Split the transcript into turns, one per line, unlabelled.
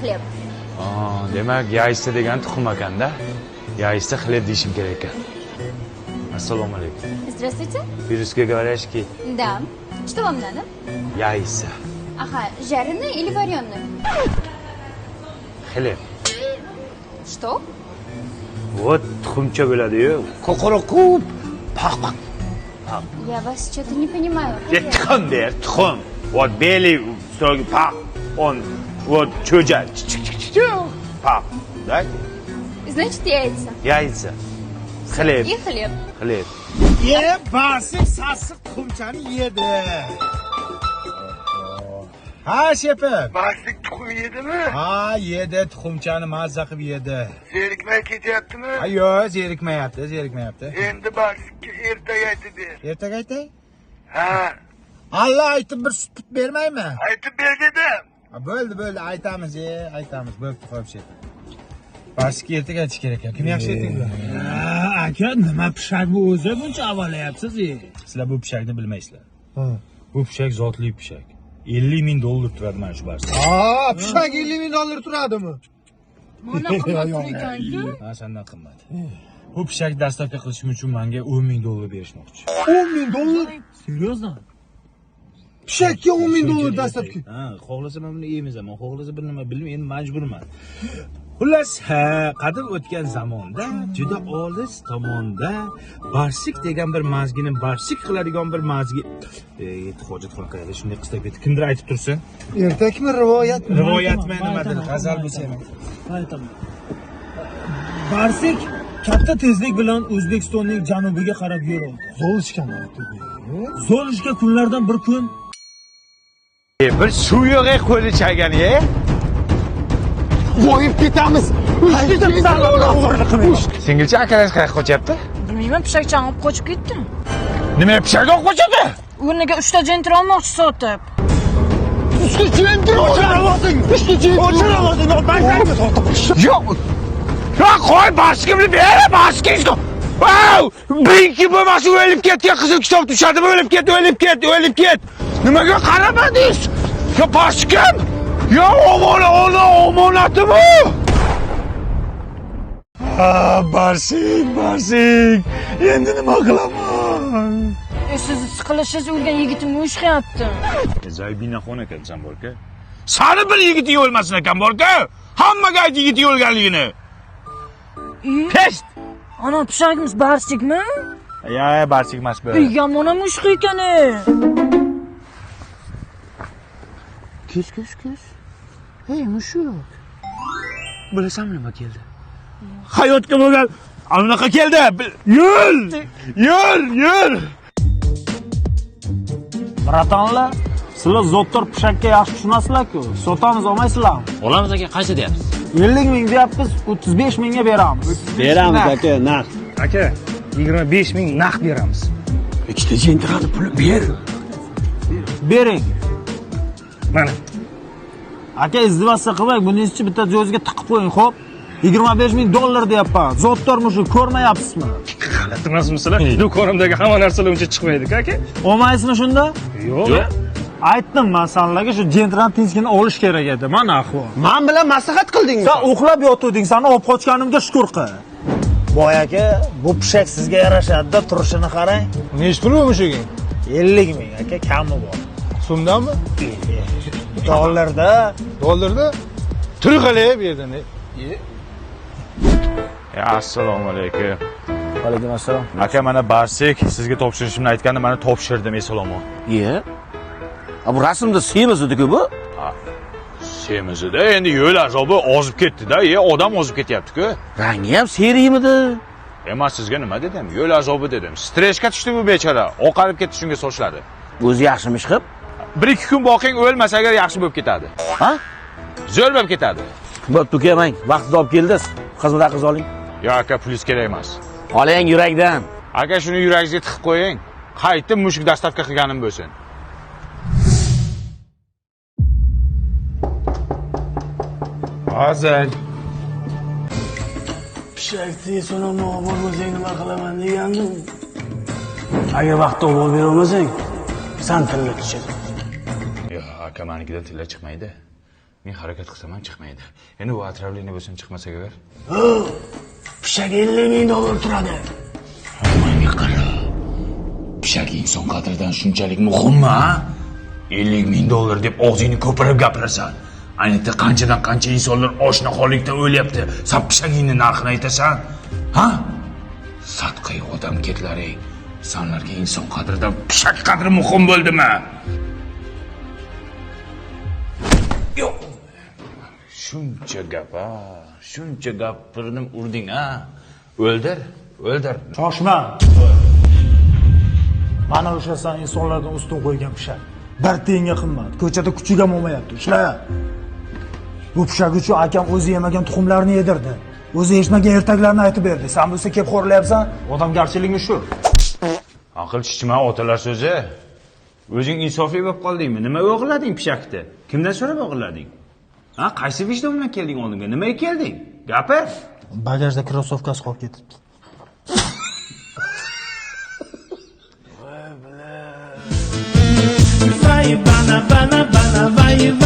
хлеб.
Demak, яйца degan tuxum ekanda. Яйца хлеб deyishim kerak ekan. Assalomu alaykum.
Здравствуйте.
По-русски?
Да. Что вам надо?
Яйца.
Ага, жареные или вареные?
Хлеб.
Что?
Вот tuxumcha bo'ladi-yu. Qo'qoroqub. Paq paq.
Я вас что-то не понимаю.
Tuxum ber, tuxum. Вот белый строгий пах. Он вот cho'ja. Пах. Дайте.
Значит, яйца.
Яйца. Хлеб.
И хлеб.
Хлеб.
Ye, Barsik sassiq tuxumchani yedi. Ha, shepim.
Barsik tuxum yedimi?
Ha, yedi, tuxumchani mazza qilib yedi.
Zerikmay ketyaptimi?
Ha, yo'q, zerikmayapti, zerikmayapti.
Endi Barsikka ertaga aytib ber.
Ertaga aytay?
Ha.
Alla aytib bir sut bermaymi?
Aytib ber dedim.
Ha, bo'ldi, bo'ldi, aytamiz, aytamiz. Bo'pti, xo'p, shepim. Barsikka ertaga aytish kerak ekan. Kim yaxshi ertaga biladi?
Aka, nima pishak bu o'zi buncha avalayapsiz?
Sizlar bu pishakni bilmaysizlar. Bu pishak zotli pishak. 50 ming dollar turadi mana shu barsik.
Ha, pishak 50 ming dollar turadimi?
Mana qimmat ekan-ku.
Ha, sendan qimmat. Bu pishak dastavka qilishim uchun menga 10 ming dollar berishmoqchi.
10 ming dollar?
Серьезно?
Pishakka 10 ming dollar dastavka.
Ha, xohlasa men buni emizaman, xohlasa bir nima bilmayman, endi majburman. Xullas, ha, qadim o'tgan zamonda, juda olis tomonda barsik degan bir mazgini barsik qiladigan bir mazgi hojatxona qayerda shunday qistab ketdi. Kimdir aytib tursin.
Ertakmi, rivoyatmi?
Rivoyatmi nimadir, g'azal bo'lsa ham.
Aytaman. Barsik katta tezlik bilan O'zbekistonning janubiga qarab yo'l oldi.
Zolishkani aytdi.
Zolishka kunlardan bir kun
Bir suv yo'q qo'li chagani, e?
Boyib ketamiz.
Singilcha akalar qayerga qochyapti?
Bilmayman, pishakchani olib qochib ketdi.
Nima pishak olib qochadi?
O'rniga 3 ta jentra olmoqchi sotib.
Uchta jentra o'chir. Uchta jentra.
O'chir ovozingni, Yo'q. Yo'q, qo'y, boshqimni ber, boshqingiz. Vau! Bir-ikki bo'lmasa o'lib ketgan qizil kitob tushadimi? O'lib ket, o'lib ket, o'lib ket. Nimaga qaramadingiz? Yo, boshqim? Yo, ona omonati bu. Ha, Barsik, Barsik. Endi nima qilaman?
Siz siqilishingiz o'lgan yigitimni ushqayapti.
Zaybinaxon ekansan borka. Sani bir yigiting o'lmasin ekan borka. Hammaga ayt yigiting o'lganligini. Pest!
Ana pishagimiz barsikmi?
Ya, barsik emas bu.
Yomon ham ushqi ekan.
Kuz, kuz, kuz. Hey, mushuk.
Bilasanmi nima keldi? Hayotga bo'lgan anaqa keldi. Yo'l! Yo'l, yo'l.
Bratanlar, sizlar zotdor pishakka yaxshi tushunasizlar-ku. Sotamiz, olmaysizlarmi?
Olamiz aka, qancha deyapsiz?
50 ming deyapmiz, 35 mingga beramiz.
Beramiz aka, naqd.
Aka, 25 ming naqd beramiz.
Ikkita jentrani puli ber.
Bering.
Mana.
Aka, izdivasa qilmang, buni ichi bitta joyingizga tiqib qo'ying, xo'p? 25 ming dollar deyapman. Zotdor mushuk, ko'rmayapsizmi?
G'alati emasmisizlar? Do'konimdagi hamma narsalar uncha chiqmaydi-ku, aka.
Olmaysizmi shunda?
Yo'q.
Aytdim men sanlarga shu jentrani tinchgina olish kerak edi. Mana ahvol.
Men bilan maslahat qildingmi?
Sen uxlab yotuvding, seni olib qochganimga shukr qil.
Boy aka, bu pishak sizga yarashadi-da, turishini qarang.
Nechi pul bu mushuging?
50 ming aka, kami bor.
So'mdanmi?
Dollarda.
Dollarda? Tur qalay bu yerdan.
Assalomu alaykum.
Alaykum assalom.
Aka, mana Barsik sizga topshirishimni aytganda mana topshirdim, esalomon.
Iye. Bu rasmda semiz edi-ku bu.
Semizida endi yo'l azobi ozib ketdi-da, odam ozib ketyapti-ku.
Rangi ham seriymidi?
Men sizga nima dedim? Yo'l azobi dedim. Stressga tushdi bu bechora. Oqarib ketdi shunga sochlari.
O'zi yaxshimi chiqib?
1-2 kun boqing, o'lmasa agar yaxshi bo'lib ketadi.
Ha?
Zo'r bo'lib ketadi.
Bo'pti, uka, mang. Vaqtida olib keldingiz. Xizmat haqingizni oling.
Yo, aka, pulingiz kerak emas.
Oling yurakdan.
Aka, shuni yuragingizga tiqib qo'ying. Qaytib mushuk dastavka qilganim bo'lsin. Hozir.
Pishakni so'namni olib bormasang nima qilaman degandim. Agar vaqtida olib bera olmasang, san tilla tushadi.
Yo'q, aka, manikidan tilla chiqmaydi. Men harakat qilsam ham chiqmaydi. Endi u отравление bo'lsa chiqmasa ber.
Pishak 50 ming dollar turadi.
Menga qara. Pishak inson qadridan shunchalik muhimmi, ha? 50 ming dollar deb og'zingni ko'pirib gapirasan. Ayni yerda qanchadan qancha insonlar oshnaxonlikdan o'lyapti. San pishagingni narxini aytasan, ha? Sadqai odam ketlaring. Sanlarga inson qadridan pishak qadri muhim bo'ldimi? Yo'q. Shuncha gap, ha? Shuncha gapirdim, urding, ha? O'ldir, o'ldir.
Shoshma. Mana o'sha san insonlardan ustun qo'ygan pishak. Bir tiyinga qimmat. Ko'chada kuchuk ham olmayapti. Ushla. Bu pishak uchun akam o'zi yemagan tuxumlarni yedirdi. O'zi eshitmagan ertaklarni aytib berdi. Sen bo'lsa kelib xo'rlayapsan. Odamgarchiligimi shu?
Aql chichma otalar so'zi. O'zing insofli bo'lib qoldingmi? Nima o'g'irlading pishakni? Kimdan so'rab o'g'irlading? Ha, qaysi vijdon bilan kelding oldimga? Nimaga kelding? Gapir.
Bagajda krossovkasi qolib ketibdi.
Vay bana bana bana vay.